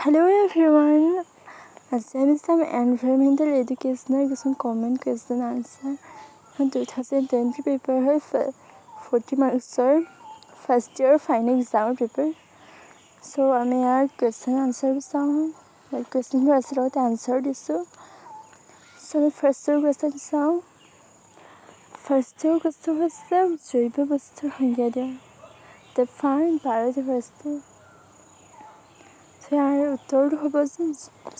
Hello everyone, আজি আমি চাম এনভাইৰমেণ্টেল এডুকেশ্যনৰ কিছুমান কমন কুৱেশ্যন আনচাৰ। 2020 পেপাৰ হয়, 40 মাৰ্কছৰ, ফাৰ্ষ্ট ইয়েৰ ফাইনেল এক্সামৰ পেপাৰ। চ' আমি ইয়াৰ কুৱেশ্যন আনচাৰবোৰ চাওঁ। ইয়াৰ কুৱেশ্যনবোৰ আছে, লগতে আনচাৰো দিছোঁ। চ' আমি ফাৰ্ষ্টৰ কুৱেশ্যন চাওঁ। ফাৰ্ষ্টৰ কুৱেশ্যন হৈছে, জৈৱ বৈচিত্ৰ্যৰ সংজ্ঞা দিয়া। Define biodiversity. ইয়াৰ উত্তৰটো হ'ব যে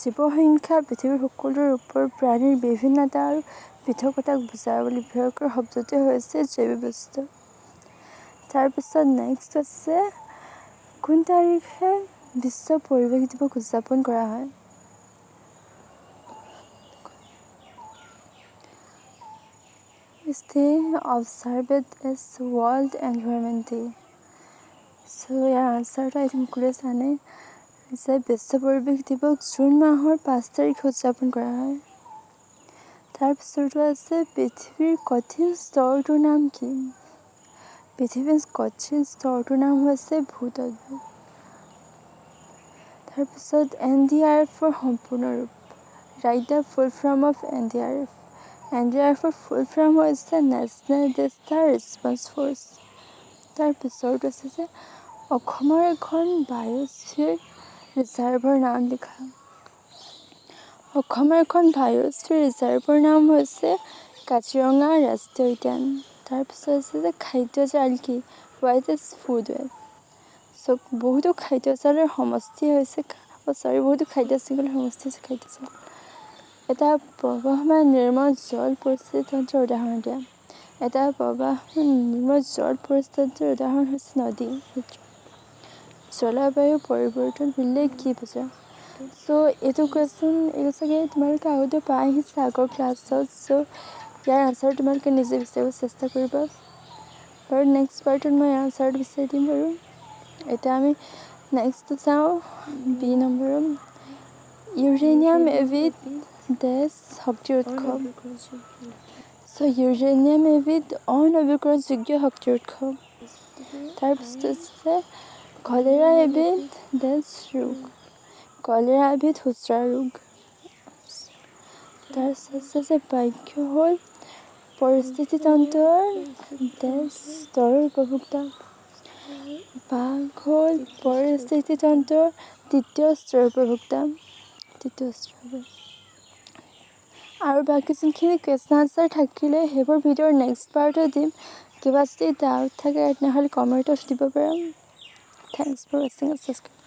জীৱ সংখ্যা পৃথিৱীৰ সকলো ৰূপৰ প্ৰাণীৰ বিভিন্নতা আৰু পৃথকতাক বুজাবলৈ ব্যৱহাৰ কৰা শব্দটোৱে হৈছে জৈৱ বৈচিত্ৰ্য। তাৰপিছত নেক্সট আছে, কোন তাৰিখে বিশ্ব পৰিৱেশ দিৱস উদযাপন কৰা হয়? Is day observed as World Environment Day? So' year আনচাৰটো I think সকলোৱে জানে যে বিশ্ব পৰিৱেশ দিৱস জুন মাহৰ 5 তাৰিখে উদযাপন কৰা হয়। তাৰপিছতো আছে, পৃথিৱীৰ কঠিন স্তৰটোৰ নাম কি? পৃথিৱীৰ কঠিন স্তৰটোৰ নাম হৈছে ভূতত্ত্ব। তাৰপিছত এনডিআৰএফৰ সম্পূৰ্ণ ৰূপ। Write the full form of NDRF. এনডিআৰএফৰ full form হৈছে নেশ্যনেল ডিজাষ্টাৰ ৰেছপন্স ফ'ৰ্চ। তাৰপিছৰটো আছে যে অসমৰ এখন বায়'স্ফিয়াৰ ৰিজাৰ্ভৰ নাম লিখা। অসমৰ এখন বায়'স্ফিয়াৰ ৰিজাৰ্ভৰ নাম হৈছে কাজিৰঙা ৰাষ্ট্ৰীয় উদ্যান। তাৰপিছত আছে যে খাদ্য জাল কি? What is food web? চ' বহুতো খাদ্য জালৰ সমষ্টি হৈছে, চৰি, বহুতো খাদ্য শৃংখলৰ সমষ্টি হৈছে খাদ্য জাল। এটা প্ৰবাহমান নিৰ্মল জল পৰিস্থিতিতন্ত্ৰৰ উদাহৰণ দিয়া। এটা প্ৰবাহমান নিৰ্মল জল পৰিস্থিতিতন্ত্ৰৰ উদাহৰণ হৈছে নদী। জলবায়ু পৰিৱৰ্তন বুলিলে কি বুজা? চ' এইটো কুৱেশ্যন, এইটো চাগে তোমালোকে আগতে পাই আহিছা আগৰ ক্লাছত। চ' ইয়াৰ আনচাৰ তোমালোকে নিজে বিচাৰিব চেষ্টা কৰিবা বাৰু। নেক্সট পাৰ্টত মই ইয়াৰ আনচাৰটো বিচাৰি দিম বাৰু। এতিয়া আমি নেক্সট চাওঁ বি নম্বৰৰ। ইউৰেনিয়াম এবিধ ডেছ শক্তিৰ উৎস। চ' ইউৰেনিয়াম এবিধ অনবীকৰণযোগ্য শক্তিৰ উৎস। তাৰপিছত আছে, কলেৰা এবিধ ডেছ ৰোগ। কলেৰা এবিধ সোঁচৰা ৰোগ। তাৰপিছত আছে যে বাঘ হ'ল পৰিস্থিতিতন্ত্ৰৰ ডেছ স্তৰৰ উপভোক্তা। বাঘ হ'ল পৰিস্থিতিতন্ত্ৰৰ তৃতীয় স্তৰৰ উপভোক্তা, তৃতীয় স্তৰৰ। আৰু বাকী যোনখিনি কুৱেশ্যন আনচাৰ থাকিলে, সেইবোৰ ভিডিঅ'ৰ নেক্সট পাৰ্টত দিম। কিবা যদি ডাউট থাকে, তেনেহ'লে কমেণ্টত সুধিব পাৰা। Thanks for watching, subscribe.